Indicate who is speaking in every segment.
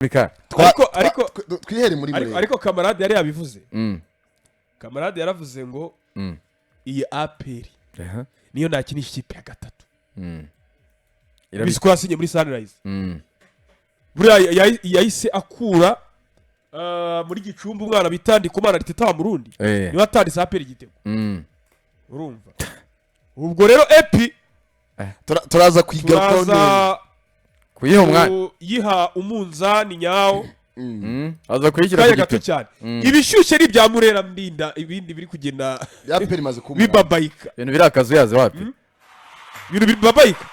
Speaker 1: Mika.
Speaker 2: Twihere muri
Speaker 3: Ariko
Speaker 2: Murera.
Speaker 3: Ariko kamarade yari yabivuze. Kamarade yaravuze ngo iyi APR niyo nakinisha ikipe ya gatatu. Bizi ko yasinye muri Sunrise. Buriya yahise akura muri Gicumbi umwana bita Ndikumana Riteta wa Murundi. Niwe atanditse APR igitego. Urumva ubwo rero epi
Speaker 2: Turaza kuyigarukaho neza.
Speaker 3: Turaza
Speaker 1: Kuyiha umwanya.
Speaker 3: Kuyiha umunzani nyawo.
Speaker 1: Aza kuyishyira
Speaker 3: Kanya
Speaker 1: ku
Speaker 3: gato
Speaker 1: gipimo.
Speaker 3: cyane. Ibishyushye ni ibya Murera, ndinda ibindi biri kugenda
Speaker 2: APR imaze kuba umunani.
Speaker 3: bibabayika.
Speaker 1: Ibintu biri akazuyazi wapi.
Speaker 3: Ibintu bibabayika.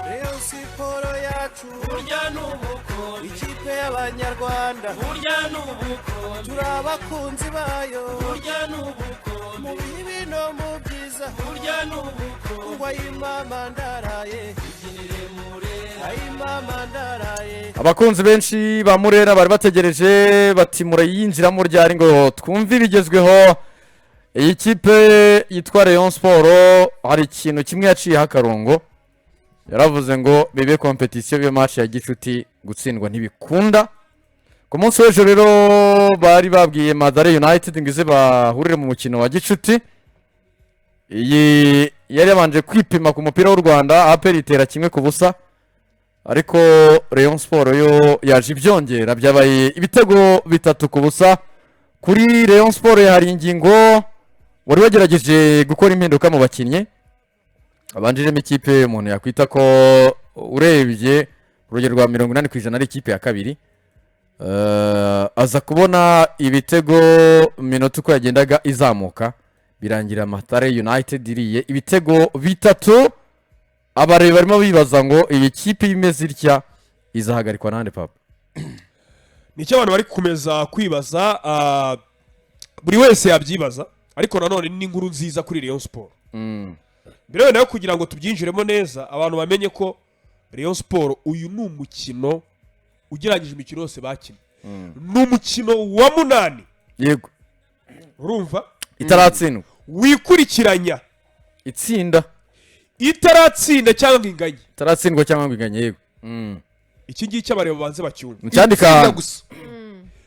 Speaker 4: Rayon Siporo yacu,
Speaker 5: Burya ni ubukombe.
Speaker 4: Ikipe y'Abanyarwanda,
Speaker 5: Burya ni ubukombe.
Speaker 4: Turi abakunzi bayo,
Speaker 5: Burya ni ubukombe.
Speaker 4: Mu bibi no mu byiza,
Speaker 5: Burya ni ubukombe.
Speaker 4: Ngo ayimama ndaraye,
Speaker 5: Ibyinire Murera.
Speaker 4: Ayimama ndaraye.
Speaker 1: Abakunzi benshi ba Murera bari bategereje bati murayinjiramo ryari ngo twumve ibigezweho? Iyi kipe yitwa Rayon Sport hari ikintu kimwe yaciyeho akarongo. Yaravuze ngo bibe competition, bibe match ya gicuti, gutsindwa ntibikunda. Ku munsi w'ejo rero bari babwiye Mathare United ngo ize bahurire mu mukino wa gicuti. Iyi yari yabanje kwipima ku mupira w'u Rwanda, APR itera 1-0, ariko Rayon Sport yo yaje ibyongera, byabaye ibitego 3-0 kuri Rayon Sport. Hari ingingo wari wagerageje gukora impinduka mu bakinnyi, abanjiremo ikipe umuntu yakwita ko urebye urugero rwa 80% ari ikipe ya kabiri. Aza kubona ibitego minota uko yagendaga izamuka, birangira Mathare United iriye ibitego 3. Abareba barimo bibaza ngo iyi kipe imeze itya izahagarikwa nande, papa?
Speaker 3: Nicyo abantu bari gukomeza kwibaza. Buri wese yabyibaza, ariko nanone ni inkuru nziza kuri Rayon Sport. Mbere nayo kugira ngo tubyinjiremo neza, abantu bamenye ko Rayon Sport uyu ni umukino, ugereranyije imikino yose bakinnye, ni umukino wa munani. Urumva?
Speaker 1: Itaratsindwa.
Speaker 3: Wikurikiranya.
Speaker 1: Itsinda.
Speaker 3: Itaratsinda cyangwa ngo inganye.
Speaker 1: Itaratsindwa cyangwa ngo inganye, yego.
Speaker 3: Iki ngiki abareba babanze bacyumve.
Speaker 1: Mucyandika.
Speaker 2: Itsinda gusa.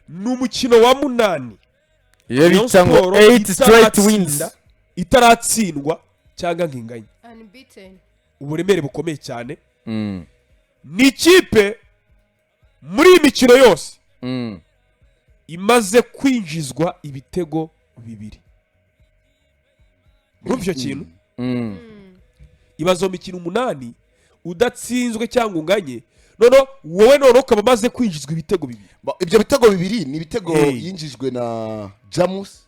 Speaker 3: Ni umukino wa munani
Speaker 1: Iyo
Speaker 3: Rayon
Speaker 1: bita ngo
Speaker 3: Sport
Speaker 1: 8 straight wins.
Speaker 3: Itaratsindwa cyangwa ngo inganye.
Speaker 6: Unbeaten.
Speaker 3: Uburemere bukomeye cyane. Ni ikipe muri iyi mikino yose imaze kwinjizwa ibitego 2. Urumva icyo kintu? Ibaze mu mikino 8 udatsinzwe cyangwa unganye, noneho wowe noneho ukaba umaze kwinjizwa ibitego 2.
Speaker 2: Ibyo bitego 2 ni ibitego
Speaker 3: Hey.
Speaker 2: yinjijwe na Jamus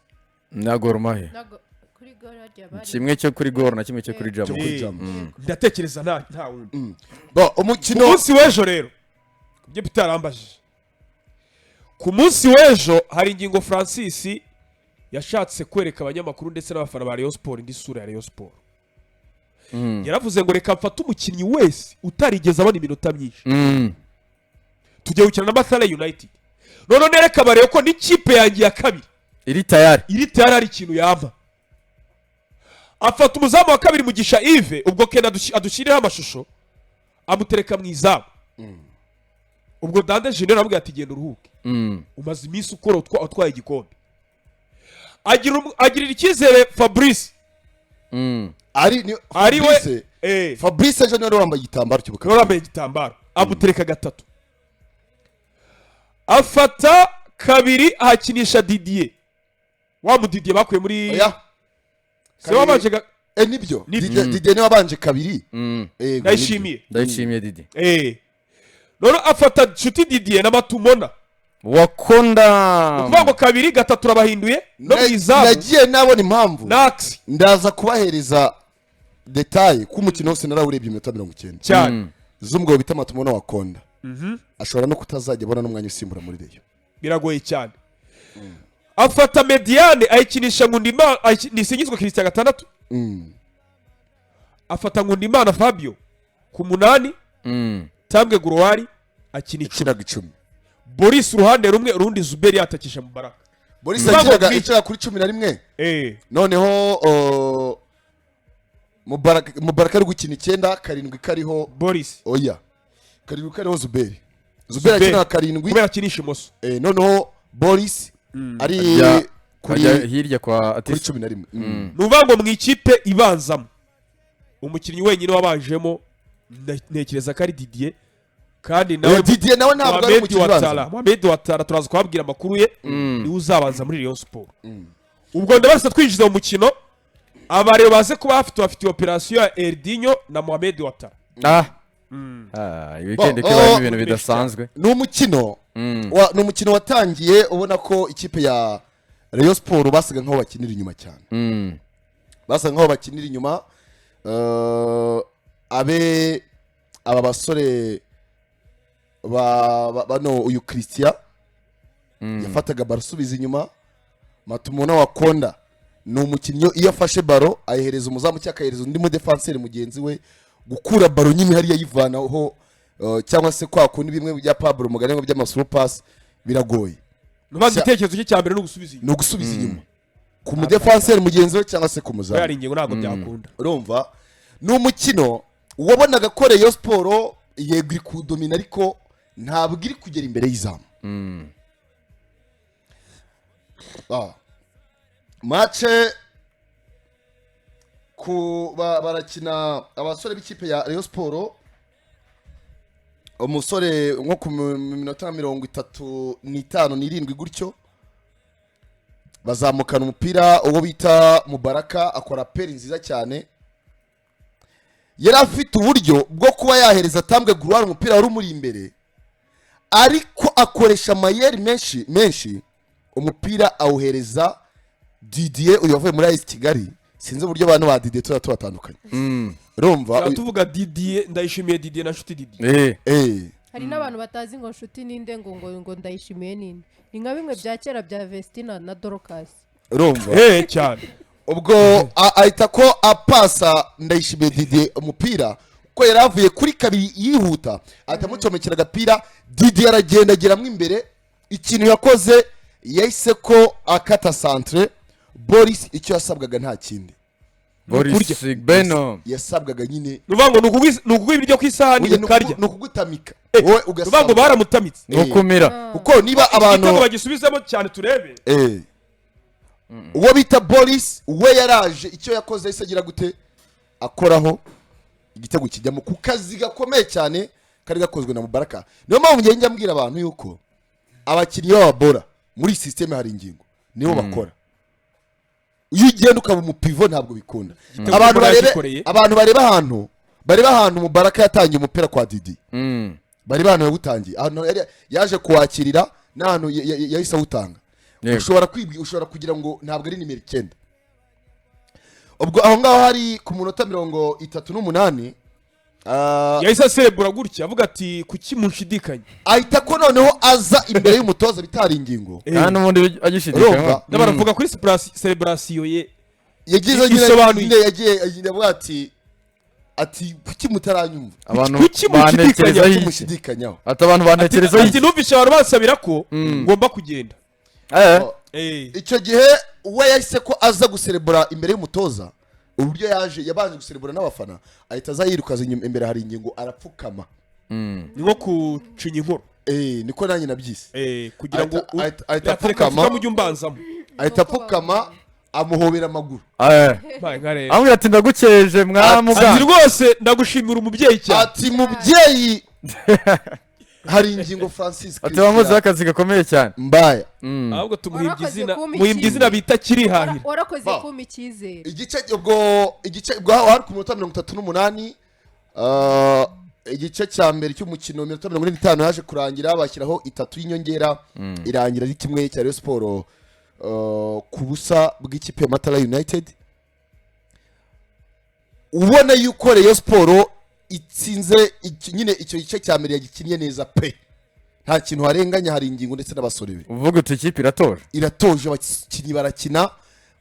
Speaker 1: Na Gor Mahia.
Speaker 6: Nago kuri gol harya bari.
Speaker 1: Kimwe cyo kuri Gor na kimwe cyo kuri
Speaker 2: cyo
Speaker 1: Jamus.
Speaker 2: kuri Jamus.
Speaker 3: Ndatekereza nta wundi.
Speaker 2: Bo,
Speaker 3: Ku
Speaker 2: umukino
Speaker 3: munsi w'ejo rero, ibyo Peter yarambajije, ku munsi w'ejo hari ingingo Francis yashatse kwereka abanyamakuru ndetse n'abafana ba Rayon Sport indi sura ya Rayon Sport. Yaravuze ngo reka mfate umukinnyi wese utarigeze abona iminota myinshi, tujya gukina na Mathare United, noneho nereka barebe ko n'ikipe yanjye ya kabiri
Speaker 1: Iri tayari.
Speaker 3: Iri tayari, hari ikintu yava. Afata umuzamu wa kabiri Mugisha Yves, ubwo Ken adushyirireho amashusho, amutereka mu izamu. Ubwo Dande Junior aramubwira ati genda uruhuke, umaze iminsi ukora, utwaye igikombe. Agirira icyizere Fabrice.
Speaker 2: Ari ni
Speaker 3: Ari we.
Speaker 2: Fabrice. Fabrice ejo niwe wari wambaye igitambaro cy'ubukwe.
Speaker 3: Wari wambaye igitambaro, amutereka gatatu. Afata kabiri ahakinisha Didier, wa mu Didier bakuye muri
Speaker 2: Oya.
Speaker 3: Se wabanje
Speaker 2: Nibyo.
Speaker 3: Nibyo.
Speaker 2: Didier niwe wabanje kabiri. Yego,
Speaker 3: Ndayishimiye.
Speaker 1: Ndayishimiye Didi.
Speaker 3: Noneho afata Nshuti Didier na Matumona.
Speaker 1: Wakonda.
Speaker 3: Ukuvuga ngo kabiri gatatu urabahinduye no mu izamu.
Speaker 2: Nagiye nabona impamvu.
Speaker 3: Nax.
Speaker 2: Ndaza kubahereza détails ko umukino wose narawurebye iminota 90.
Speaker 3: Cyane.
Speaker 2: Z'umugabo bita Matumona Wakonda. Ashobora no kutazajya abona n'umwanya usimbura muri Rayon.
Speaker 3: Biragoye cyane. Afata médiane ayikinisha Nkundimana, Nisingizwe Christian gatandatu. Afata Nkundimana Fabio ku 8. Tambwe Gloire akina 10.
Speaker 2: Ikinaga 10.
Speaker 3: Boris uruhande rumwe, urundi Zuberi yatakisha Mubaraka.
Speaker 2: Boris
Speaker 3: Bivuga ngo
Speaker 2: yakinaga kuri 11. Noneho Mubaraka ari gukina 9, 7 kariho
Speaker 3: Boris.
Speaker 2: Oya, 7 kariho Zuberi. Zuberi akina 7
Speaker 3: kubera akinisha imoso.
Speaker 2: Noneho Boris ari kuri
Speaker 1: hirya kwa
Speaker 2: kuri 11.
Speaker 3: Ni ukuvuga ngo mu ikipe ibanzamo umukinnyi wenyine wabanjemo ntekereza ko ari Didier, kandi nawe
Speaker 2: Didier nawe ntabwo ari umukinnyi ubanza.
Speaker 3: Mohamed Ouattara turaza kubabwira amakuru ye, niwe uzabanza muri Rayon Sport. Ubwo ndabasa twinjiza mu mukino, abareba baze kuba bafite operasiyo ya Erdinho na Mohamed Ouattara.
Speaker 1: Weekend ko ibayemo ibintu bidasanzwe.
Speaker 2: Ni umukino ni umukino watangiye ubona ko ikipe ya Rayon Sport basaga nkaho bakinira inyuma cyane. Basaga nkaho bakinira inyuma, abe aba basore bano uyu Christian yafataga baro asubiza inyuma. Matumona Wakonda ni umukinnyi iyo afashe baro ayihereza umuzamu cyangwa akayihereza undi mudefanseri mugenzi we, gukura baro nyine hariya ayivanaho, cyangwa se kwa kundi bimwe bya Pablo mugani ngo by'amasuru pass biragoye.
Speaker 3: Nubaza igitekerezo cye cya mbere ni ugusubiza inyuma.
Speaker 2: Ni ugusubiza inyuma ku mudefanseri mugenzi we cyangwa se ku muzamu.
Speaker 3: Yari ingingo ntabwo byakunda.
Speaker 2: Urumva ni umukino wabonaga ko Rayon Sport yego iri kudomina ariko ntabwo iri kugera imbere y'izamu. Match ku barakina abasore b'ikipe ya Rayon Sport, umusore nko ku minota 35 7 gutyo bazamukana umupira, uwo bita Mubaraka akora peri nziza cyane, yari afite uburyo bwo kuba yahereza Tambwe Gloire umupira wari umuri imbere, ariko akoresha amayeri menshi menshi, umupira awuhereza Didier uyu wavuye muri AS Kigali. Sinzi uburyo abantu ba Didier tuba tubatandukanye. Urumva
Speaker 3: tuvuga Didier, ndayishimiye Didier na Nshuti Didier.
Speaker 6: Hari n'abantu batazi ngo Nshuti ninde, ngo ngo ngo ndayishimiye ninde, ni nka bimwe bya kera bya Vestina na Dorcas.
Speaker 2: Urumva
Speaker 3: cyane.
Speaker 2: Ubwo ahita ko apasa ndayishimiye Didier umupira ko yari avuye kuri kabiri yihuta, ahita amucomekera agapira, Didier aragenda ageramo imbere. Ikintu yakoze yahise ko akata centre. Boris icyo yasabwaga nta kindi,
Speaker 1: Boris Beno
Speaker 2: yasabwaga nyine
Speaker 3: nuvuga ngo ni ukuguha ibiryo ku isahani ukarya,
Speaker 2: ni ukugutamika wowe
Speaker 3: ugasanga ngo baramutamitse,
Speaker 1: ni ukumira.
Speaker 2: Kuko niba abantu
Speaker 3: bagisubizamo cyane turebe
Speaker 2: uwo bita Boris we yaraje, icyo yakoze yahise agira gute, akoraho igitego kijyamo ku kazi gakomeye cyane kari gakozwe na Mubaraka. Niyo mpamvu njya mbwira abantu yuko abakinnyi b'ababora muri systeme hari ingingo nibo bakora. Iyo ugenda ukaba umupivo ntabwo bikunda. Abantu bareba ahantu Mubaraka yatangiye umupira kwa Didi, bareba ahantu yawutangiye, ahantu yaje kuwakirira n'ahantu yahise awutanga. Ushobora kugira ngo ntabwo ari nimero 9. Ubwo aho ngaho hari ku munota 38
Speaker 3: yahise aserebura gutya avuga ati kuki munshidikanye,
Speaker 2: ahita ko noneho aza imbere y'umutoza bitari ingingo
Speaker 1: kandi n'ubundi agishidikanywa.
Speaker 3: Baravuga kuri celebration ye
Speaker 2: yagize nyine yagiye avuga ati kuki mutaranyumva,
Speaker 1: abantu
Speaker 3: kuki
Speaker 2: mushidikanyaho,
Speaker 1: ati abantu bantekerezaho
Speaker 3: ati numvise abantu basabira ko ngomba kugenda.
Speaker 2: Icyo gihe we yahise ko aza guserebura imbere y'umutoza, uburyo yaje yabanje guserebura n'abafana, ahita aza yirukaza imbere hari ingingo arapfukama,
Speaker 3: ni nko kucinya inkoro.
Speaker 2: Niko nanjye nabyise,
Speaker 3: kugira ngo
Speaker 2: ahita apfukama
Speaker 3: ujye umbanzamo,
Speaker 2: ahita apfukama amuhobera amaguru,
Speaker 1: amubwira ati ndagukeje mwamuga,
Speaker 3: ati rwose ndagushimira umubyeyi cyane,
Speaker 2: ati mubyeyi hari ingingo Francis
Speaker 1: ati wamuze akazi gakomeye cyane
Speaker 2: mbaya.
Speaker 3: Ahubwo tumuhimbye izina bita Kirihahira,
Speaker 6: warakoze kuma icyizere.
Speaker 2: Igice ubwo hari ku minota 38, igice cya mbere cy'umukino 45 yaje kurangira bashyiraho 3 y'inyongera, irangira ari kimwe cya Rayon Sport ku busa bw'ikipe ya Matara United. Ubona yuko Rayon Sport itsinze nyine icyo gice cya mbere yagikinnye neza pe, nta kintu harenganya, hari ingingo ndetse n'abasore be.
Speaker 1: Uvuga uti ikipe iratoje,
Speaker 2: iratoje, abakinnyi barakina,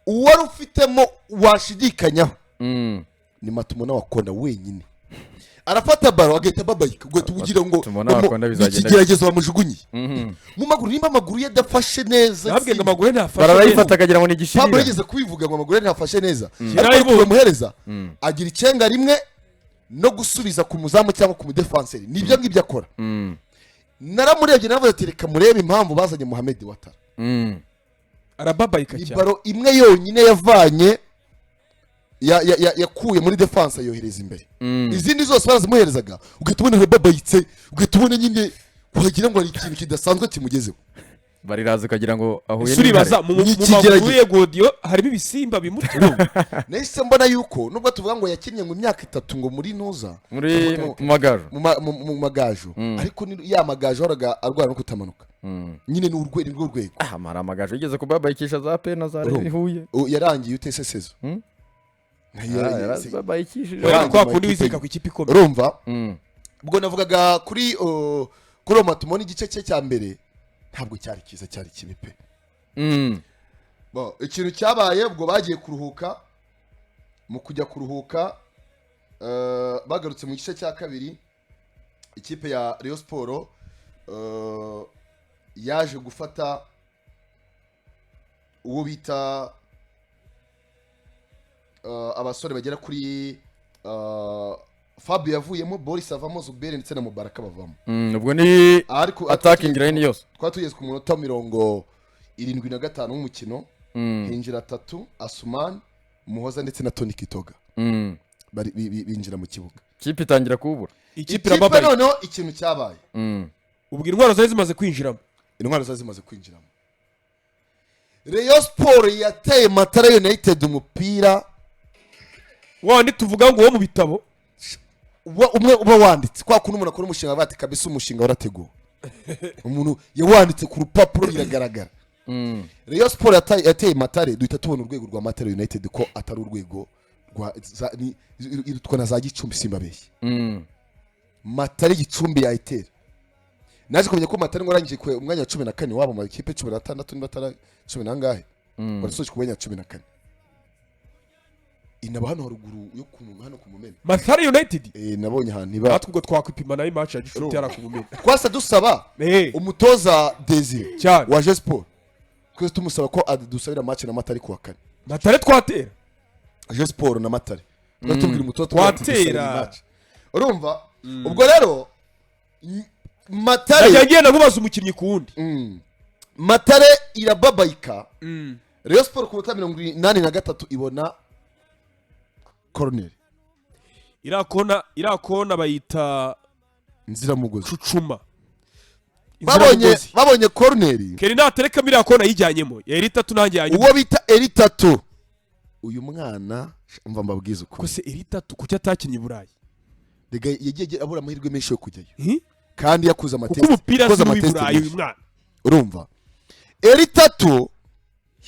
Speaker 2: uwari ufitemo washidikanyaho ni Matumona Wakonda wenyine, arafata baro agahita babayika, ugahita ugira ngo ikigeragezo bamujugunye mu maguru, nimba amaguru ye adafashe neza,
Speaker 3: nabwiye ngo amaguru ye ntafashe neza,
Speaker 1: barayifata akagira ngo ni igishirira.
Speaker 2: Pablo yigeze kubivuga ngo amaguru ye ntafashe neza, ariko bamuhereza Agira icenga rimwe no gusubiza ku muzamu cyangwa ku mudefanseri, nibyo ngibyo akora. Naramurebye, naravuze ati: "Reka murebe impamvu bazanye Mohamed Watara."
Speaker 3: Arababayika
Speaker 2: Ni
Speaker 3: cyane.
Speaker 2: ballon imwe yonyine yavanye yakuye muri défense ayohereza imbere. Izindi zose barazimuherezaga, ugahita ubona arababayitse, ugahita ubona nyine wagira ngo hari ikintu kidasanzwe kimugezeho.
Speaker 1: Bariraza ukagira ngo ahuye
Speaker 3: Ese uribaza mu
Speaker 2: Ni
Speaker 3: mu
Speaker 2: ikigeragezo.
Speaker 3: maguru ye, Godiyo, harimo ibisimba bimurya?
Speaker 2: Nahise mbona yuko nubwo tuvuga ngo yakinnye ngo imyaka 3 ngo muri ntuza
Speaker 1: muri mu Magaju,
Speaker 2: mu Magaju, ariko ni ya Magaju yahoraga arwara no kutamanuka nyine, ni rwo rwego.
Speaker 1: Ah, hari Amagaju yigeze kubabayikisha za pe na za
Speaker 2: Urumva?
Speaker 1: Huye.
Speaker 2: Yarangiye ute se saison?
Speaker 1: Yarazibabayikishije.
Speaker 3: Oya, kwa kundi
Speaker 2: Amakipe
Speaker 3: wizirika ku ikipe ikomeye.
Speaker 2: Urumva, ubwo navugaga kuri Roma, tubona igice cye cya mbere ntabwo cyari cyiza, cyari kibi pe. Bon, ikintu cyabaye, ubwo bagiye kuruhuka, mu kujya kuruhuka bagarutse mu gice cya kabiri, ikipe ya Rayon Sport yaje gufata uwo bita abasore bagera kuri Fabio yavuyemo, Boris avamo, Zuberi ndetse na Mubaraka bavamo.
Speaker 1: Ubwo ni
Speaker 2: Ariko
Speaker 1: attacking line yose.
Speaker 2: Twari tugeze ku munota 75 w'umukino, hinjira atatu: Asumani Muhoza ndetse na Tony Kitoga. Binjira mu kibuga.
Speaker 1: Kipe itangira kuwubura.
Speaker 3: Ikipe
Speaker 2: Ikipe
Speaker 3: irababaye.
Speaker 2: Noneho ikintu cyabaye,
Speaker 3: Ubwo intwaro zari zimaze kwinjiramo.
Speaker 2: Intwaro zari zimaze kwinjiramo. Rayon Sport yateye Matara United umupira
Speaker 3: Wandi tuvuga ngo wo mu bitabo.
Speaker 2: Umwe uba wanditse kwa kuntu umuntu akora umushinga avuga ati: "Kabisa umushinga warateguwe." Umuntu yawanditse ku rupapuro, biragaragara. Rayon Sport yateye Matare, duhita tubona urwego rwa Matare United ko atari urwego rwa irutwa na za Gicumbi, simbabeshye. Matare Gicumbi yayitera. Naje kumenya ko Matare ngo arangije ku umwanya wa 14 wabo mu makipe 16, niba atari cumi n'angahe, barasoje ku mwanya wa 14. Inaba hano haruguru yo ku hano ku Mumena.
Speaker 3: Mathare United.
Speaker 2: Nabonye ahantu iba.
Speaker 3: Natwe ubwo twakwipima nayo match ya gishuti yari ku Mumena.
Speaker 2: Twasa dusaba umutoza Desire
Speaker 3: Cyane.
Speaker 2: wa Sport, twese tumusaba ko adusabira match na Matare kuwa kane.
Speaker 3: Matare twatera.
Speaker 2: Je Sport na Matare, twese tubwira umutoza, tubwira ati,
Speaker 3: Twatera.
Speaker 2: "Dusabira iyi match." Urumva, ubwo rero Matare
Speaker 3: Najya ngenda nkubaza umukinnyi ku wundi.
Speaker 2: Matare irababayika. Rayon Sport ku minota 83 ibona corner.
Speaker 3: Iriya kona bayita
Speaker 2: Inziramugozi.
Speaker 3: Cucuma.
Speaker 2: Babonye
Speaker 3: Inziramugozi.
Speaker 2: Babonye corner.
Speaker 3: Keri naterekamo iriya kona yijyanyemo yari itatu, nanjye yanyuma.
Speaker 2: Uwo bita Eritatu, uyu mwana, mva mbabwize
Speaker 3: Ko
Speaker 2: ukuri,
Speaker 3: se eri itatu kuki atakinnye i Burayi?
Speaker 2: Rega yagiye abura amahirwe menshi yo kujyayo
Speaker 3: Hi?
Speaker 2: kandi yakoze
Speaker 3: Kuko
Speaker 2: ama test,
Speaker 3: umupira
Speaker 2: yakoze
Speaker 3: si uw'i
Speaker 2: ama test
Speaker 3: Burayi uyu
Speaker 2: menshi.
Speaker 3: mwana.
Speaker 2: Urumva, Eritatu,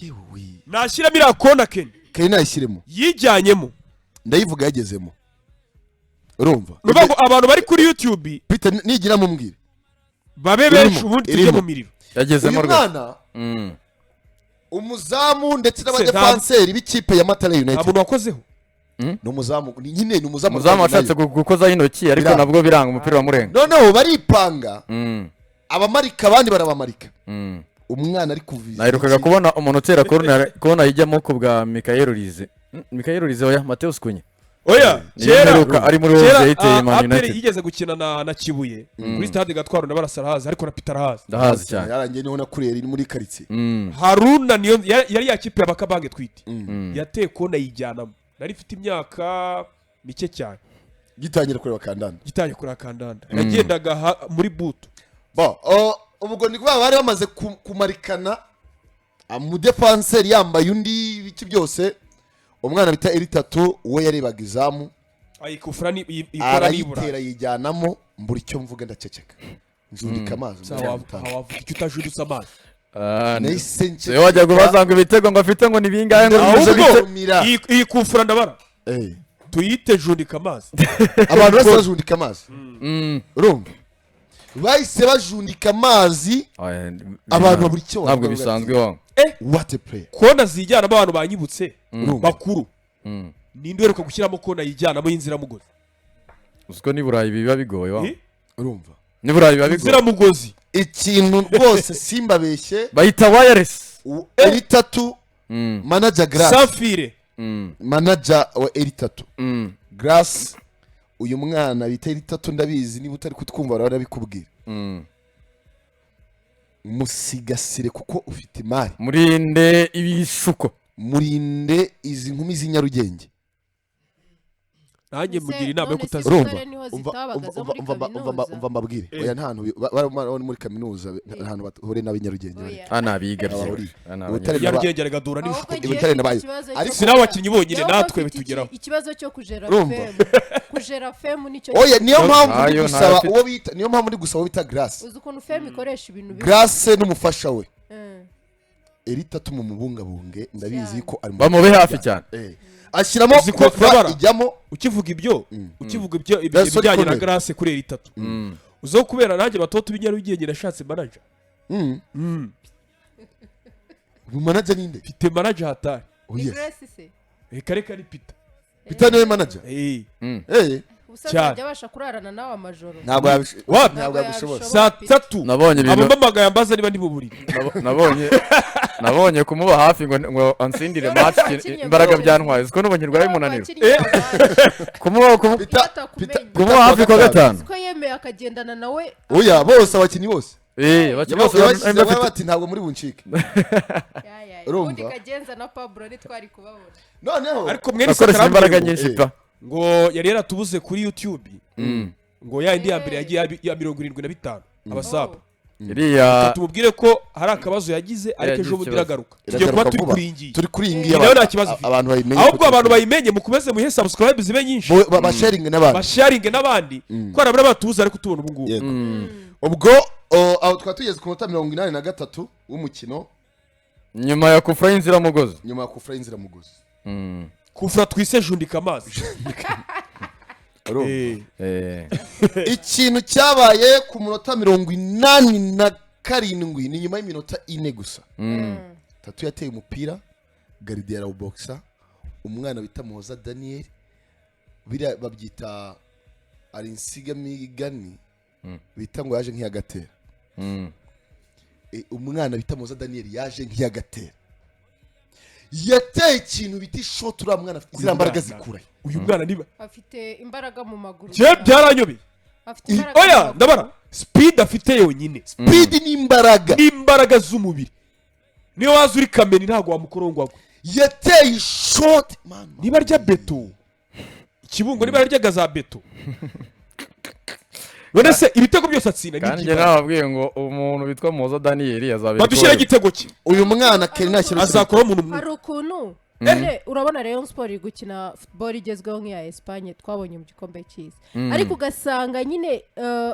Speaker 2: yewe!
Speaker 3: Nashyiramo iriya kona, Keni.
Speaker 2: Kari nayishyiremo.
Speaker 3: Yijyanyemo.
Speaker 2: Ndayivuga yagezemo, urumva.
Speaker 3: Ni ukuvuga ngo abantu bari kuri YouTube
Speaker 2: Peter, nigira mumbwire.
Speaker 3: babe
Speaker 2: Irimo,
Speaker 3: benshi, ubundi tujye
Speaker 2: irimo.
Speaker 3: mu miriro.
Speaker 1: Yagezemo
Speaker 2: Uyu
Speaker 1: rwose.
Speaker 2: mwana, umuzamu ndetse
Speaker 3: Se,
Speaker 2: n'abadefanseri b'ikipe ya Matara
Speaker 3: Nta
Speaker 2: United.
Speaker 3: muntu wakozeho.
Speaker 2: Ni umuzamu, nyine ni umuzamu.
Speaker 1: Umuzamu washatse
Speaker 2: nayo.
Speaker 1: gukozaho intoki, ariko
Speaker 2: Biranga.
Speaker 1: nabwo biranga, umupira wamurenga.
Speaker 2: Noneho baripanga, abamarika abandi barabamarika, umwana ari kuviza.
Speaker 1: Naherukaga kubona umuntu utera corner kona ijyamo ku bwa Michael Rize, Michael Rize, oya, Mateus Cunha.
Speaker 3: Oya.
Speaker 1: Niyo
Speaker 3: Kera
Speaker 1: mperuka ari muri
Speaker 3: kera
Speaker 1: Rose yayiteye Man
Speaker 3: APR
Speaker 1: United.
Speaker 3: yigeze gukina na Kibuye kuri stade Gatwaro, na Barasa arahazi, ariko na Peter arahazi.
Speaker 1: Ndahazi cyane.
Speaker 2: Yarangiye niho nakuriye, iri muri karitsiye.
Speaker 3: Haruna niyo yari ya kipe ya Bakabange twite, yateye kona yijyanamo, nari mfite imyaka mike cyane.
Speaker 2: Gitangira kureba kandanda.
Speaker 3: Gitangiye kuri akandanda, yagendaga muri butu.
Speaker 2: Bo ubwo ni kuvuga bari bamaze kumarikana, umudefanseri yambaye undi, ibiki byose, umwana bita Eritatu we yarebaga izamu.
Speaker 3: Ayikufura ni ikora nibura.
Speaker 2: Arayitera yijyanamo, mbura icyo mvuga, ndaceceka, njundika amazi muri 50.
Speaker 3: Wavuga icyo utajundutse amazi?
Speaker 1: Ah,
Speaker 2: Nahise
Speaker 1: Se wajya kubaza ngo ibitego ngo afite ngo ni bingahe, ngo bimeze
Speaker 3: Ahubwo
Speaker 1: bite?
Speaker 2: Ndumira.
Speaker 3: iyi kufura ndabara tuyite jundika amazi.
Speaker 2: Abantu bose bajundika amazi. Urumva, bahise bajundika amazi.
Speaker 1: Oya,
Speaker 2: Abantu babura icyo
Speaker 1: ntabwo
Speaker 2: bavuga.
Speaker 1: bisanzwe wa.
Speaker 2: What a player!
Speaker 3: Kona zijyanamo abantu banyibutse
Speaker 2: Urumva?
Speaker 3: bakuru, ninde uheruka gushyiramo kona yijyanamo y'inziramugozi?
Speaker 1: Uziko n'i Burayi biba bigoye wa.
Speaker 3: Eh?
Speaker 2: Urumva?
Speaker 1: N'i Burayi biba bigoye.
Speaker 3: Inziramugozi.
Speaker 2: Ikintu rwose simbabeshye,
Speaker 1: Bayita wireless.
Speaker 2: Eritatu, manager Grace
Speaker 3: Safire.
Speaker 2: Manager wa Eritatu Grace, uyu mwana bita Eritatu, ndabizi niba utari kutwumva barabikubwira. Musigasire kuko ufite imari.
Speaker 1: Murinde ibishuko.
Speaker 2: Murinde izi nkumi z'i Nyarugenge.
Speaker 3: Nanjye mugira inama yo
Speaker 6: None se
Speaker 3: kutazi.
Speaker 2: Urumva?
Speaker 6: Butare niho
Speaker 2: Umva,
Speaker 6: zitabaga
Speaker 2: umva,
Speaker 6: zo
Speaker 2: umva,
Speaker 6: muri
Speaker 2: umva, umva, umva,
Speaker 6: kaminuza?
Speaker 2: Umva mbabwire.
Speaker 3: Eh.
Speaker 2: Oya, nta hantu bari muri kaminuza, nta hantu bahuriye n'ab'inyarugenge bari.
Speaker 6: Oya.
Speaker 1: Hano abiga
Speaker 2: Abahuriye.
Speaker 1: byinshi. Hano
Speaker 2: Ubutare
Speaker 3: Nyarugenge aragadura
Speaker 6: Ahubwo
Speaker 3: n'ibishuko.
Speaker 6: ngiye
Speaker 2: Ibutare
Speaker 6: mfite
Speaker 2: nabayo.
Speaker 6: ikibazo cyo
Speaker 2: Ariko
Speaker 3: Si n'abakinnyi bonyine,
Speaker 6: Ahubwo
Speaker 3: natwe
Speaker 6: mfite
Speaker 3: bitugeraho.
Speaker 6: Ikibazo cyo kujera
Speaker 2: Urumva?
Speaker 6: femu, kujera femu nicyo.
Speaker 2: Oya, niyo mpamvu ndi
Speaker 1: Ntayo,
Speaker 2: gusaba
Speaker 1: ntayo afite.
Speaker 2: uwo bita, niyo mpamvu ndi gusaba uwo bita Grace.
Speaker 6: Uzi ukuntu femu ikoresha ibintu bibi?
Speaker 2: Grace n'umufasha we Eritatu mumubungabunge, ndabizi
Speaker 6: Cyane.
Speaker 2: ko ari mu
Speaker 1: Bamube hafi cyane.
Speaker 2: Eh. Ashyiramo
Speaker 3: Uzi ko
Speaker 2: kofra
Speaker 3: Kabara?
Speaker 2: ijyamo.
Speaker 3: Ukivuga ibyo
Speaker 2: That's what
Speaker 3: ibijyanye na
Speaker 2: corner.
Speaker 3: Grace kuri eri itatu, uzo kubera nanjye batoto b'inyarugenge nashatse manager.
Speaker 2: Uyu manager ninde?
Speaker 3: Mfite manager hatari.
Speaker 2: Oh,
Speaker 6: Ni
Speaker 2: yes.
Speaker 6: Grace se?
Speaker 3: Reka reka, ni Peter.
Speaker 2: Peter niwe manager?
Speaker 3: Eh.
Speaker 2: Eh.
Speaker 6: Ubusanzwe
Speaker 3: Cyane.
Speaker 6: ajya abasha kurarana nawe amajoro?
Speaker 2: Ntabwo
Speaker 3: Wapi?
Speaker 2: ntabwo yabishobora.
Speaker 3: Saa 3
Speaker 1: Nabonye ibintu
Speaker 3: abamamagaye ambaza niba ndi mu buriri.
Speaker 1: Nabonye kumuba hafi ngo ansindire match
Speaker 6: Wakinnye
Speaker 1: imbaraga
Speaker 6: goal.
Speaker 1: byantwaye, uziko n'ubu nkirwaye umunaniro.
Speaker 6: Wakinnye abandi.
Speaker 1: Kumuba
Speaker 2: Peter
Speaker 6: Batakumenye.
Speaker 2: Peter
Speaker 1: kumuba hafi kwa gatanu.
Speaker 6: Ko yemeye akagendana nawe.
Speaker 2: Oya, bose, abakinnyi bose.
Speaker 1: Eh, abakinnyi bose
Speaker 2: Yabashyize
Speaker 1: bari bafite
Speaker 2: bati ntabwo muri buncike.
Speaker 6: Ya, ya, ya.
Speaker 2: Urumva?
Speaker 6: Ubundi Kagenza na Pablo ntitwari kubabona.
Speaker 2: Noneho
Speaker 3: Ariko mwene
Speaker 1: bakoresha imbaraga
Speaker 3: Sakarambwiye
Speaker 1: nyinshi
Speaker 2: Eh.
Speaker 1: pa.
Speaker 3: ngo yari yaratubuze kuri YouTube, ngo ya indi ya mbere yagiye ya 75 abasabu.
Speaker 1: Iriya
Speaker 3: Tumubwire ko hari akabazo yagize, ariko
Speaker 1: Yagize
Speaker 3: ejo bundi
Speaker 1: ikibazo.
Speaker 3: iragaruka. Tugiye kuba
Speaker 2: Iragaruka
Speaker 3: turi
Speaker 2: vuba.
Speaker 3: kuri iyi ngiyi.
Speaker 2: Turi kuri iyi ngiyi.
Speaker 3: Nayo nta kibazo ifite.
Speaker 2: Abantu bayimenye.
Speaker 3: Ahubwo abantu bayimenye, mukomeze muhe subscribe zibe nyinshi.
Speaker 2: Basharinge n'abandi.
Speaker 3: Basharinge n'abandi, ko hari abari batubuze ariko tubona ubu ngubu.
Speaker 2: Yego. Ubwo aho twari tugeze ku minota 83 w'umukino.
Speaker 1: Nyuma ya kufra y'inziramugozi.
Speaker 2: Nyuma ya kufra y'inziramugozi.
Speaker 3: Kufura twise jundika amazi.
Speaker 2: Urumva?
Speaker 3: Eh.
Speaker 1: Eh.
Speaker 2: Ikintu cyabaye ku munota 87 ni nyuma y'iminota 4 gusa. Tatu yateye umupira, gardien arawubokisa, umwana bita Muhoza Daniel, biriya babyita ari insigamigani bita ngo yaje nk'iyagatera. Umwana bita Muhoza Daniel yaje nk'iyagatera, yateye ikintu bita ishoti. Uriya mwana afite ziriya mbaraga zikura he?
Speaker 3: Uyu mwana niba
Speaker 6: Afite imbaraga mu maguru.
Speaker 3: Njye byaranyobeye.
Speaker 6: Afite imbaraga mu
Speaker 3: Oya,
Speaker 6: maguru.
Speaker 3: ndabara speed afite yonyine.
Speaker 2: Speed n'imbaraga.
Speaker 3: N'imbaraga z'umubiri, niyo waza uri kameni ntabwo wamukorongwago.
Speaker 2: Yateye ishoti, mama.
Speaker 3: Niba arya beto ikibungo, niba aryaga za beto, none se ibitego byose atsinda ni
Speaker 1: Kandi njye
Speaker 3: iby'imbaraga.
Speaker 1: nababwiye ngo umuntu witwa Muhoza Daniel azabera
Speaker 3: Badushyiraho igitego cye.
Speaker 2: Uyu mwana Kelly ntashyira
Speaker 3: Azakora umuntu mwiza.
Speaker 6: Hari ukuntu nyine urabona Rayon Sport iri gukina football igezweho nk'iya Espagne twabonye mu gikombe cy'isi, ariko ugasanga nyine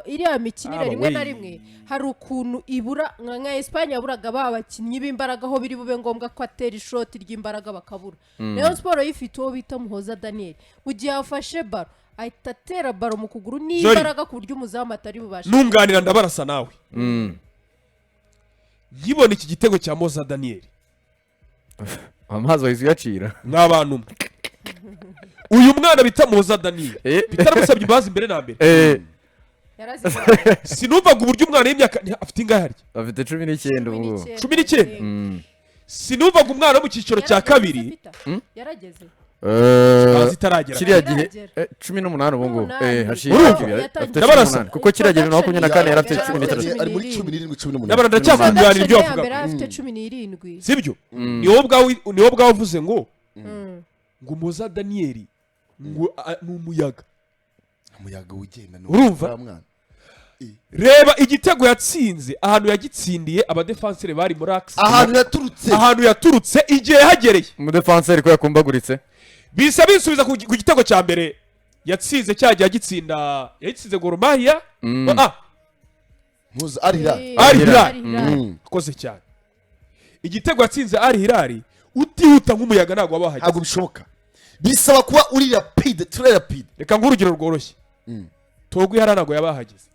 Speaker 6: iriya mikinire
Speaker 3: Aba
Speaker 6: rimwe na
Speaker 3: we.
Speaker 6: rimwe hari ukuntu ibura nka Espagne yaburaga ba bakinnyi b'imbaraga, aho biri bube ngombwa ko atera ishoti ry'imbaraga bakabura. Rayon Sport ifite uwo bita Muhoza Daniel, mu gihe afashe ballon ahita atera ballon mu kuguru n'imbaraga ku buryo umuzamu atari bubashe.
Speaker 3: Nunganira ndabarasa nawe, nkibona iki gitego cya Moza Daniel,
Speaker 1: Amazi wahise uyacira.
Speaker 3: Mw'abantu mwe, uyu mwana bita Moza Daniel,
Speaker 1: Eh.
Speaker 3: bitaramusabye imbabazi mbere na mbere.
Speaker 1: Eh,
Speaker 6: Yarazibaye.
Speaker 3: Sinumvaga uburyo umwana w'imyaka afite ingahe harya?
Speaker 1: Afite 19 ubu ngubu.
Speaker 3: 19. Sinumvaga umwana wo mu cyiciro cya
Speaker 6: Yarageze
Speaker 3: kabiri.
Speaker 6: Peter? Yarageze.
Speaker 3: Bazi itaragera.
Speaker 1: Kiriya gihe
Speaker 6: Itaragera.
Speaker 1: 18 ubu ngubu.
Speaker 6: N'umunani.
Speaker 1: Haciye
Speaker 3: Urumva?
Speaker 1: imyaka 2
Speaker 6: Yatangiye.
Speaker 1: afite
Speaker 3: Ndabarasa.
Speaker 1: 18, kuko kiriya gihe 2024 yari afite 13.
Speaker 2: Ari muri 17, 18.
Speaker 3: Ndabara ndacyakunganira ibyo
Speaker 6: Production ya
Speaker 3: wavugaga.
Speaker 6: mbere afite 17.
Speaker 3: Sibyo, ni wowe ubwawe uvuze ngo Muza Daniel ngo ni umuyaga.
Speaker 2: Umuyaga ugenda ni
Speaker 3: Urumva?
Speaker 2: uriya mwana.
Speaker 3: Reba igitego yatsinze, ahantu yagitsindiye, abadefansere bari muri axe.
Speaker 2: Ahantu yaturutse.
Speaker 3: Ahantu yaturutse, igihe yahagereye.
Speaker 1: Umudefanseri ko yakumbaguritse.
Speaker 3: Bisa binsubiza ku gitego cya mbere yatsinze, cya gihe agitsinda yagitsinze Gor Mahia. Ah.
Speaker 2: Ntuzi Al Hilal.
Speaker 3: Al Hilal.
Speaker 6: Al Hilal.
Speaker 3: Akoze cyane. Igitego yatsinze Al Hilal, utihuta nk'umuyaga ntabwo waba wahageze.
Speaker 2: Ntabwo bishoboka, bisaba kuba uri rapide, très rapide.
Speaker 3: Reka nguhe urugero rworoshye. Togui hariya ntabwo yaba yahageze.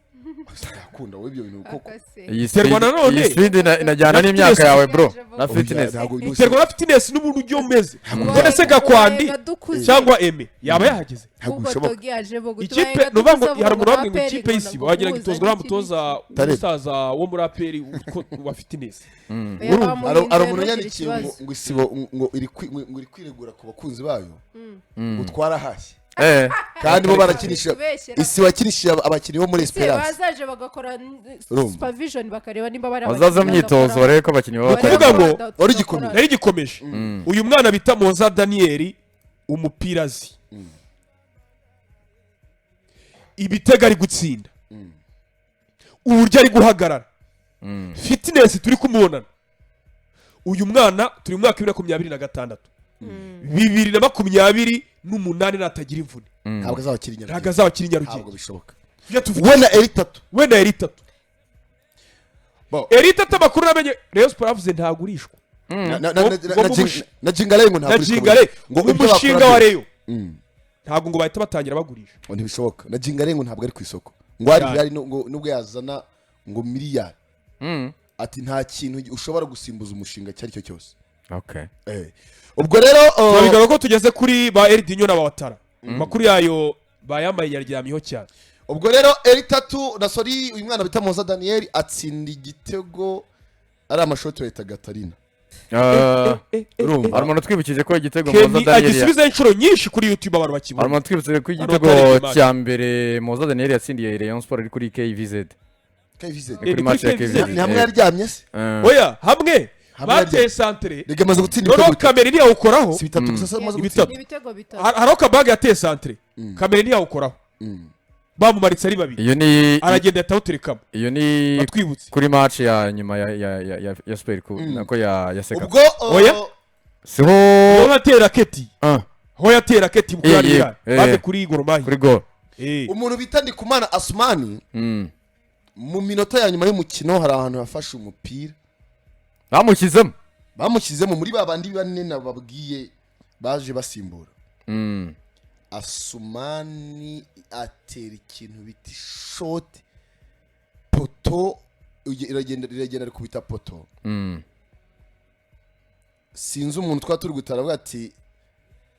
Speaker 2: Akunda wowe ibyo bintu koko.
Speaker 6: Akase.
Speaker 1: Iyi
Speaker 3: Terwa
Speaker 1: speed,
Speaker 3: nanone.
Speaker 1: iyi speed inajyana
Speaker 3: Na
Speaker 1: n'imyaka
Speaker 3: fitness.
Speaker 1: yawe, bro, na
Speaker 2: Oya,
Speaker 1: fitness.
Speaker 2: ntabwo
Speaker 3: Biterwa na fitness n'uburyo ujya umeze.
Speaker 6: Ntabwo
Speaker 3: None se Gakwandi
Speaker 6: Ubaye dukuze.
Speaker 3: cyangwa Eme yaba yahageze?
Speaker 2: Ntabwo
Speaker 6: Ubwo
Speaker 2: bishoboka.
Speaker 6: Togi aje bo
Speaker 3: Ikipe ni ukuvuga ngo hari umuntu wambwiye ngo ikipe y'isibo wagira ngo itozwa uriya mutoza
Speaker 2: Tareb.
Speaker 3: w'umusaza wo muri APR wa fitness.
Speaker 2: Hari umuntu yandikiye ngo isibo ngo iri kwiregura ku bakunzi bayo ngo twarahashye, kandi bo barakinisha, isibo yakinishije abakinnyi bo muri Esperance.
Speaker 6: Bazaje bagakora
Speaker 2: Urumva.
Speaker 6: supervision, bakareba nimba bari
Speaker 1: Bazaza mu myitozo barebe ko abakinnyi baba
Speaker 3: Ukuvuga
Speaker 1: batari.
Speaker 3: ngo
Speaker 2: Wari ugikomeye.
Speaker 3: Nari gikomeje, uyu mwana bita Moza Daniel umupira azi, ibitego ari gutsinda, uburyo ari guhagarara, fitness turi kumubonana uyu mwana, turi mu mwaka wa 2026, 2028 natagira imvune,
Speaker 2: Ntabwo azaba akiri
Speaker 3: ntabwo
Speaker 2: Nyarugenge.
Speaker 3: azaba akiri
Speaker 2: Ntabwo
Speaker 3: Nyarugenge.
Speaker 2: bishoboka.
Speaker 3: Ibyo tuvuga.
Speaker 2: We na Eritatu.
Speaker 3: We na Eritatu.
Speaker 2: Bo.
Speaker 3: Eritatu, amakuru namenye, Rayon Sport yavuze ntagurishwa. Ngo
Speaker 2: Na Jingale ngo
Speaker 3: na
Speaker 2: ntabwo
Speaker 3: Jingale
Speaker 2: ngo ibyo
Speaker 3: umushinga
Speaker 2: bakora
Speaker 3: wa
Speaker 2: byose.
Speaker 3: Rayon, ntabwo ngo bahita batangira bagurisha.
Speaker 2: Ngo ntibishoboka. Na Jingale ngo ntabwo ari ku isoko, ngo hari
Speaker 3: Cyane.
Speaker 2: hari ngo nubwo yazana ngo miliyari, ati nta kintu ushobora gusimbuza umushinga icyo ari cyo cyose. Ubwo rero
Speaker 3: Turabigaruka ko tugeze kuri ba Eridinho na ba Watara, amakuru yayo bayambaye yaryamyeho cyane.
Speaker 2: Ubwo rero Eritatu na sori, uyu mwana bita Moza Daniel atsinda igitego ari amashoti bayita Gatarina. Urumva?
Speaker 1: Hari umuntu utwibukije ko igitego Moza
Speaker 3: Kenny
Speaker 1: Daniel
Speaker 3: agisubizaho inshuro nyinshi kuri YouTube, abantu
Speaker 1: hari
Speaker 3: bakibona.
Speaker 1: umuntu utwibukije ko igitego
Speaker 3: batareba match.
Speaker 1: cya mbere Moza Daniel yatsindiye Rayon Sport ari kuri KVZ.
Speaker 2: KVZ.
Speaker 1: Ni
Speaker 3: Eh,
Speaker 1: kuri
Speaker 3: ni
Speaker 1: match ya
Speaker 3: kuri
Speaker 1: KVZ.
Speaker 3: KVZ.
Speaker 2: Ni hamwe yaryamye se?
Speaker 3: Oya, hamwe
Speaker 2: Hamwe
Speaker 3: bateye
Speaker 2: yaryamye.
Speaker 3: santere,
Speaker 2: Rega amaze gutsinda
Speaker 3: noneho
Speaker 2: ibitego bitatu.
Speaker 3: kamera ntiyawukoraho.
Speaker 2: Si bitatu gusa se amaze
Speaker 3: Ibitatu.
Speaker 2: gutsinda?
Speaker 6: Ibitego bitatu.
Speaker 3: Hari aho Kabage yateye santere, kamera ntiyawukoraho, bamumaritse ari babiri,
Speaker 1: Iyo ni
Speaker 3: aragenda yatawuterekamo.
Speaker 1: Iyo ni
Speaker 3: Batwibutse.
Speaker 1: kuri match ya nyuma ya Super Cup, nako ya Seka.
Speaker 2: Ubwo
Speaker 3: Oya.
Speaker 1: Siho.
Speaker 3: Aho yateye raketi, aho yateye raketi kuri hariya baze kuri Gor Mahia.
Speaker 1: Kuri goal.
Speaker 2: Umuntu bita Ndikumana Asumani, mu minota ya nyuma y'umukino hari ahantu yafashe umupira.
Speaker 1: Bamushyizemo.
Speaker 2: Bamushyizemo muri ba bandi bane nababwiye baje basimbura. Asumani atera ikintu bita ishoti, poto iragenda iragenda rikubita poto. Sinzi umuntu twaba turi gutara avuga ati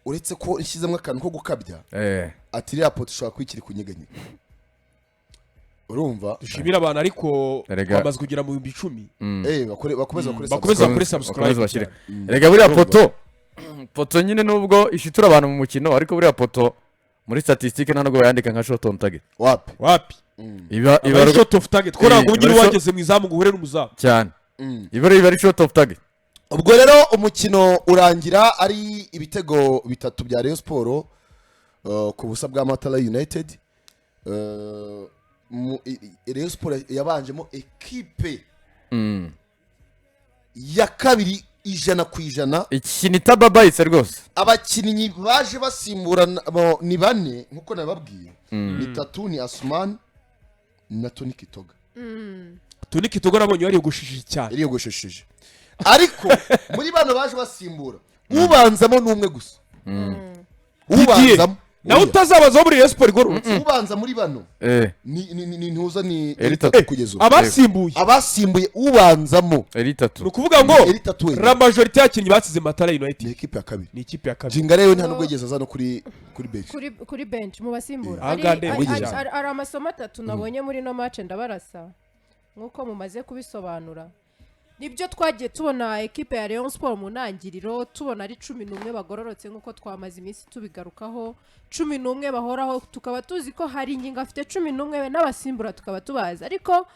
Speaker 2: uretse ko ishyizemo akantu ko gukabya, ati iriya poto ishobora kuba ikiri kunyeganyega, urumva?
Speaker 3: Dushimira abantu ariko
Speaker 1: Erega.
Speaker 3: bamaze kugera mu 10,000.
Speaker 2: Bakomeze bakore.
Speaker 3: Bakomeze bakore subscribe.
Speaker 1: Bakomeze bashyire.
Speaker 3: Cyane.
Speaker 1: Erega buriya poto nyine nubwo ishitura abantu mu mukino, ariko buriya poto muri statistique nta nubwo bayandika nka shot on target.
Speaker 2: Wapi.
Speaker 3: Wapi.
Speaker 1: Iba
Speaker 3: iba ari shot off target ko ntabwo
Speaker 1: Iba
Speaker 3: nyine
Speaker 1: ari
Speaker 3: wageze mu izamu ngo uhure n'umuzamu.
Speaker 1: Cyane, iba ari shot off target.
Speaker 2: Ubwo rero umukino urangira ari ibitego bitatu bya Rayon Sport ku busa bwa Matara United. Rayon Sport yabanjemo ekipe ya kabiri 100%.
Speaker 1: Ikintu itababayitse rwose.
Speaker 2: Abakinnyi baje basimburana ni bane nkuko nababwiye, ni Tatu, ni Asumani na Tony Kitoga.
Speaker 3: Tony Kitoga nabonye yariyogoshesheje cyane.
Speaker 2: Yariyogoshesheje, ariko muri bano baje basimbura ubanzamo ni umwe gusa. Ubanzamo
Speaker 3: Nawe
Speaker 2: Oya.
Speaker 3: utazabazaho muri Rayon Sport igororotse.
Speaker 2: Ubanza muri bano ni ntuza ni
Speaker 1: Eri Tatu.
Speaker 2: kugeza ubu.
Speaker 3: Abasimbuye.
Speaker 2: Abasimbuye ubanzamo
Speaker 1: Eri Tatu.
Speaker 3: Ni ukuvuga ngo
Speaker 2: Eri Tatu wenyine.
Speaker 3: la majorité y'abakinnyi basize Matara
Speaker 2: Ni
Speaker 3: United
Speaker 2: ekipe ya kabiri.
Speaker 3: Ni ikipe ya kabiri.
Speaker 2: Jinga rero nta nubwo yigeze aza no kuri bench.
Speaker 6: Kuri bench mu basimbura.
Speaker 3: Aha ngaha ndeba cyane.
Speaker 6: Hari amasomo atatu nabonye muri ino match ndabarasa nk'uko mumaze kubisobanura. Nibyo twagiye tubona ekipe ya Rayon Sport mu ntangiriro, tubona ari 11 bagororotse nk'uko twamaze iminsi tubigarukaho, 11 bahoraho, tukaba tuzi ko hari ingingo afite 11 n'abasimbura tukaba tubazi. Ariko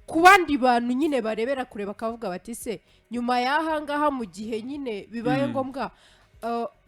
Speaker 6: ku bandi bantu nyine barebera kure bakavuga bati se nyuma y'aha ngaha, mu gihe nyine bibaye ngombwa,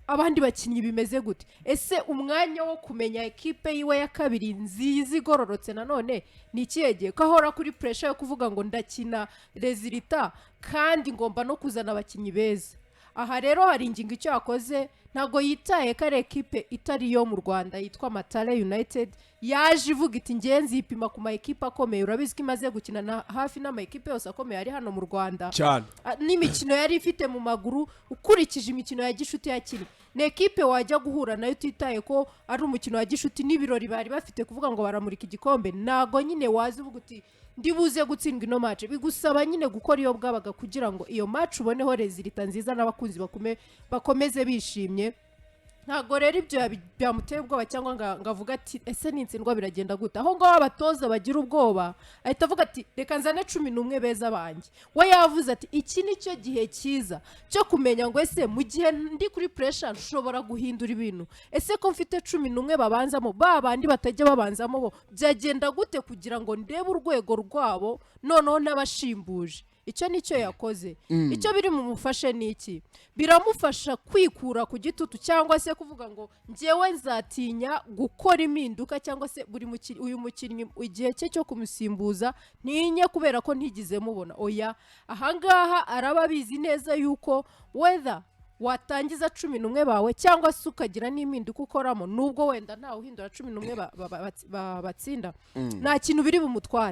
Speaker 6: abandi bakinnyi bimeze gute? Ese umwanya wo kumenya ekipe yiwe ya kabiri nziza igororotse nanone ni ikihe gihe, ko ahora kuri pressure yo kuvuga ngo ndakina résultat kandi ngomba no kuzana abakinnyi beza? Aha rero hari ingingo icyo yakoze, ntabwo yitaye ko ari ekipe itari iyo mu Rwanda yitwa Mathare United yaje ivuga iti: "Ngenzi yipima ku ma ekipe akomeye." Urabizi ko imaze gukina na hafi n'ama ekipe yose akomeye ari hano mu Rwanda.
Speaker 3: Cyane.
Speaker 6: Ah, n'imikino yari ifite mu maguru, ukurikije imikino ya gishuti yakinnye, ni ekipe wajya guhura nayo utitaye ko ari umukino wa gishuti n'ibirori bari bafite, kuvuga ngo baramurika igikombe. Ntago nyine waza uvuga uti: "Ndibuze gutsindwa ino match." Bigusaba nyine gukora iyo bwabaga kugira ngo iyo match uboneho résultat nziza n'abakunzi bakomeze bishimye. Ntabwo rero ibyo byamuteye ubwoba cyangwa ngo avuge ati: "Ese nintsindwa biragenda gute?" Aho ngaho abatoza bagira ubwoba, ahita avuga ati: "Reka nzane 11 beza banjye." We yavuze ati: "Iki ni cyo gihe cyiza cyo kumenya ngo ese mu gihe ndi kuri pressure nshobora guhindura ibintu? Ese ko mfite 11 babanzamo, ba bandi batajya babanzamo bo byagenda gute, kugira ngo ndebe urwego rwabo noneho n'abashimbuje?" Icyo ni cyo yakoze. Icyo biri bumufashe ni iki? Biramufasha kwikura ku gitutu cyangwa se kuvuga ngo njyewe nzatinya gukora impinduka, cyangwa se buri mukinnyi, uyu mukinnyi igihe cye cyo kumusimbuza ntinye kubera ko ntigize mubona. Oya, ahangaha araba abizi neza yuko whether watangiza 11 bawe cyangwa se ukagira n'impinduka ukoramo, nubwo wenda ntawe uhindura 11 batsinda, nta kintu biri bumutware.